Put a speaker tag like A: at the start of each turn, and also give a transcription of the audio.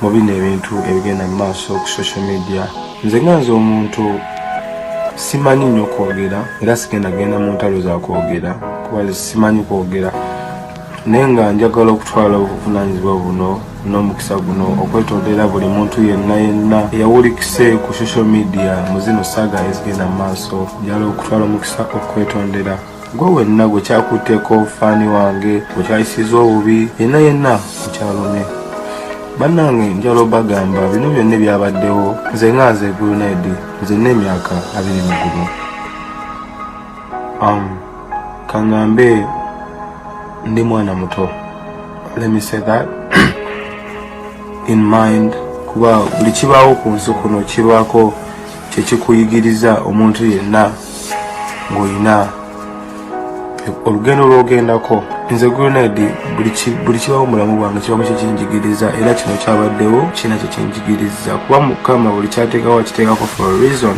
A: Mu bino ebintu ebigenda mu maaso ku social media, nze nga nze omuntu simanyi nnyo kwogera, era sigenda genda mu ntalo za kwogera kuba simanyi kwogera, naye nga njagala okutwala obuvunanyizibwa buno n'omukisa guno okwetondera buli muntu yenna yenna eyawulikise ku social media mu zino saga ezigenda mu maaso. Njagala okutwala omukisa okwetondera gwe wenna gwe kyakutteko, fan wange gwe kyayisiza obubi, yenna yenna mukyalumye. Bannange, njagala obagamba bino byonna ebyabaddewo, nze nga nze Grenade, nze n'emyaka 21, kaŋŋambe ndi mwana muto. Let me say that in mind, kuba buli kibaawo ku nsi kuno kibaako kyekikuyigiriza. Omuntu yenna ng'olina olugendo lw'ogendako, nze Grenade buli kibaawo mu bulamu bwange kibamu kyekinjigiriza, era kino kyabaddewo kirina kyekinjigiriza, kuba Mukama buli kyateekawo akiteekako for a reason.